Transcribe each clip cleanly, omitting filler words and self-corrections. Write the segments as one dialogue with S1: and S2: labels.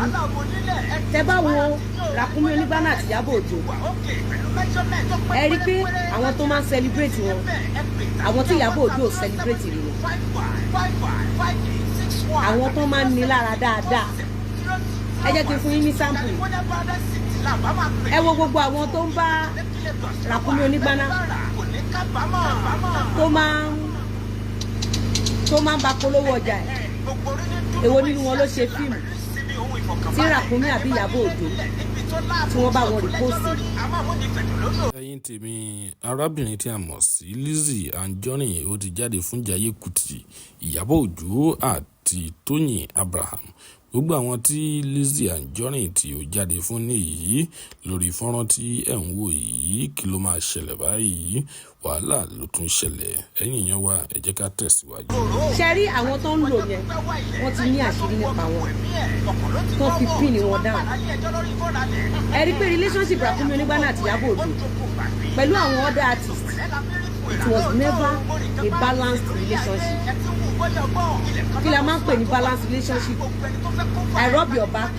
S1: Yín tẹ bá wo Ràkúnmí Onígbáná àti Ìyábọ̀ Òjó, ẹ rí i pé àwọn tó máa ń celebrate wọn, àwọn tí Ìyábọ̀ Òjó ò celebrate rí wọn, àwọn tó máa ń ní lára dáadáa. Ẹ jẹ́ kí n fún yín ní sample. Ẹ wo gbogbo àwọn tó ń bá Ràkúnmí Onígbáná, tó máa ń bá polówó ọjà ẹ̀. Èwo nínú wọn ló ṣe fíìmù tí Ràkúnmí àbí Ìyábọ̀ Òjó tí wọ́n bá wọn repost?
S2: Ẹ̀yin tèmi, arábìnrin tí a mọ̀ sí Lizzy Anjorin, ó ti jáde fún Jaiye Kútì, Ìyábọ̀ Òjó àti Tóyìn Abraham. Gbogbo àwọn tí Lizzy Anjorin tí ó jáde fún nìyí lórí fọ́nrán tí ẹ̀ ń wò yìí. Kí ló máa ṣẹlẹ̀ báyìí? Wàhálà ló tún ṣẹlẹ̀. Ẹ̀yin èèyàn wa, ẹ jẹ́ ká tẹ̀síwájú.
S1: Ṣe rí àwọn tó ń lò yẹn, wọ́n ti ní àṣírí nípa wọn tó fi pin wọn down. Ẹ rí pé relationship Ràkúnmí Onígbáná àti Ìyábọ̀ Òjó pẹ̀lú àwọn other artists, it was never a balanced relationship. Kí la máa ń pè ní balanced relationship? I rub your back,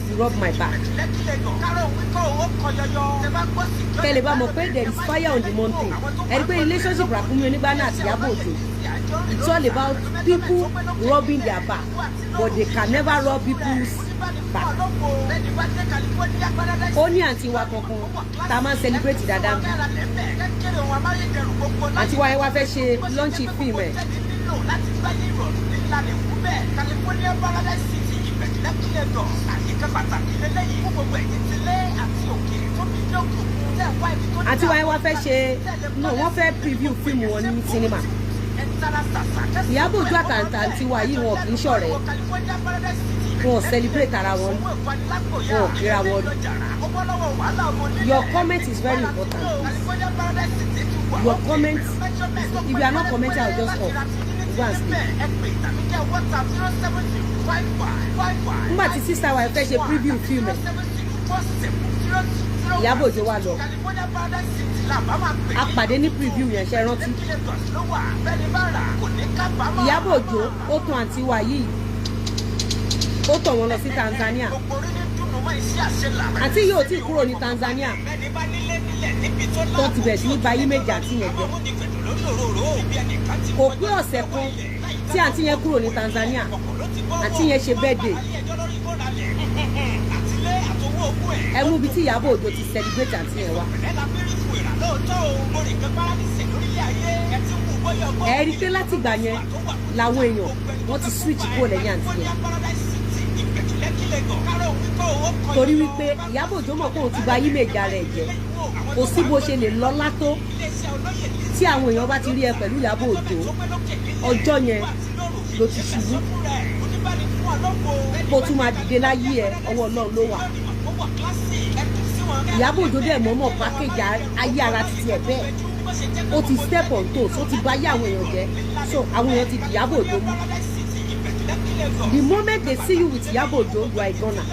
S1: you rub my back. Kẹ́ lè bá mọ̀ pé there is fire on the mountain. Ẹ rí pé relationship Ràkúnmí Onígbáná àti Ìyábọ̀ Òjó, it's all about people rubbing their back, but they can never rub people's back. Ó ní àǹtí wa kankan tá a máa ń celebrate dáadáa bí. Àǹtí wa yẹn wá fẹ́ ṣe launch fíìmù ẹ̀.
S3: California Paradise City, Ìbẹ̀jú Lagos. Àyíká pàtàkì lélẹ́yìí fún gbogbo ẹ̀yin tí lé àti òkèèrè tó fi dé òkè òkun tẹ́ wá ibi tó.
S1: Àǹtí wa yẹn wá fẹ́ ṣe, no, wọ́n fẹ́ preview fíìmù wọn ní cinema. Ìyábọ̀ Òjó àtàǹtà àǹtí wa yìí, wọn kì í ṣọ̀rẹ́, wọn ò celebrate ara wọn, wọn ò kíra wọn. Your comment is very important, please. Your comment, if you are not commenting, I will just off, go and sleep. Nígbà tí sister wa fẹ́ ṣe preview fíìmù ẹ̀, Ìyábọ̀ Òjó wá lọ, a pàdé ní preview yẹn. Ṣe rántí? Ìyábọ̀ Òjó, ó tún àǹtí wa yìí, ó tọ̀ wọ́n lọ sí Tanzania. Àǹtí yóò tí kúrò ní Tanzania tó ti bẹ̀rẹ̀ sí ní ba image àǹtí yẹn jẹ́. Kò pé ọ̀sẹ̀ kan tí àǹtí yẹn kúrò ní Tanzania, àǹtí yẹn ṣe birthday. Ẹ mú ibi tí Ìyábọ̀ Òjó ti celebrate àǹtí yẹn wá. Ẹ rí i pé látìgbà yẹn làwọn èèyàn wọ́n ti switch kúrò lẹ́yìn àǹtí yẹn, torí wípé Ìyábọ̀ Òjó mọ̀ pé òun ti ba image ara ẹ̀ jẹ́. Kò sí bó ṣe lè lọ́lá tó, tí àwọn èèyàn bá ti rí ẹ pẹ̀lú Ìyábọ̀ Òjó, ọjọ́ yẹn ló ti ṣubú. Kó tún máa dìde láyé ẹ, ọwọ́ Ọlọ́run ló wà. Ìyábọ̀ Òjó dẹ̀ mọ́mọ́ package ayé ara títí ẹ̀ bẹ́ẹ̀. Ó ti step on toes, ó ti bà ayé àwọn èèyàn jẹ́. So àwọn èèyàn ti di Ìyábọ̀ Òjó mú. The moment they see you with Ìyábọ̀ Òjó, you are a gunner.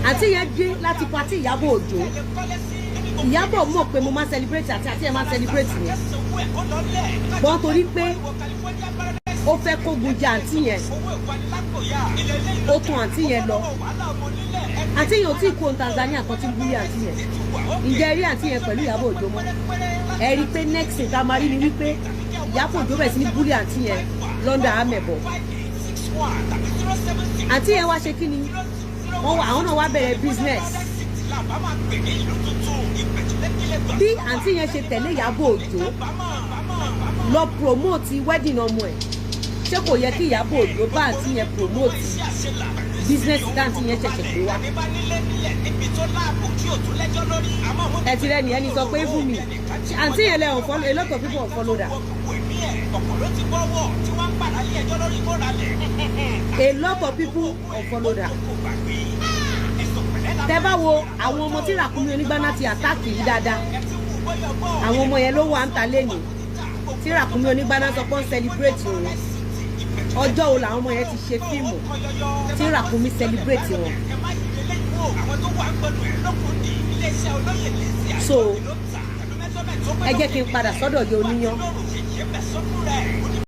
S1: Àǹtí yẹn dé láti party Ìyábọ̀ Òjó. Ìyábọ̀ mọ̀ pé mo máa celebrate àti ẹ̀ máa celebrate mi bọ́n, torí pé ó fẹ́ kógun ja àǹtí yẹn, ó tún àǹtí yẹn lọ. Àǹtí yẹn ò tí ì kó Tanzania kan tí ń bully àǹtí yẹn. Ǹjẹ́ ẹ rí àǹtí yẹn pẹ̀lú Ìyábọ̀ Òjó mọ́? Ẹ rí i pé next thing tá a máa rí ni wípé Ìyábọ̀ Òjó bẹ̀rẹ̀ sí ní bully àǹtí yẹn London amẹ̀bọ̀. Àǹtí yẹn wá ṣe kí ni wọ́n wá, àwọn náà wá bẹ̀rẹ̀ business. Bí àǹtí yẹn ṣe tẹ̀lé Ìyábọ̀ Òjó lọ promote wedding ọmọ ẹ̀, ṣé kò yẹ kí Ìyábọ̀ Òjó bá àǹtí yẹn promote business táǹtí yẹn ṣẹ̀ṣẹ̀ gbé wá? Ẹ ti rẹ́ni ẹni sọ pé fún mi, àǹtí yẹn lẹ unfollow. A lot of people unfollow that. A lot of people unfollow that. Tẹ bá wo àwọn ọmọ tí Ràkúnmí Onígbáná ti attack yìí dáadáa, àwọn ọmọ yẹn ló wà ń ta lẹ́nu tí Ràkúnmí Onígbáná sọ pé ń celebrate òun. Ọjọ́ wo làwọn ọmọ yẹn ti ṣe fíìmù tí Ràkúnmí celebrate wọn? So ẹ jẹ́ kí n padà sọ́dọ̀ yẹ oníyán.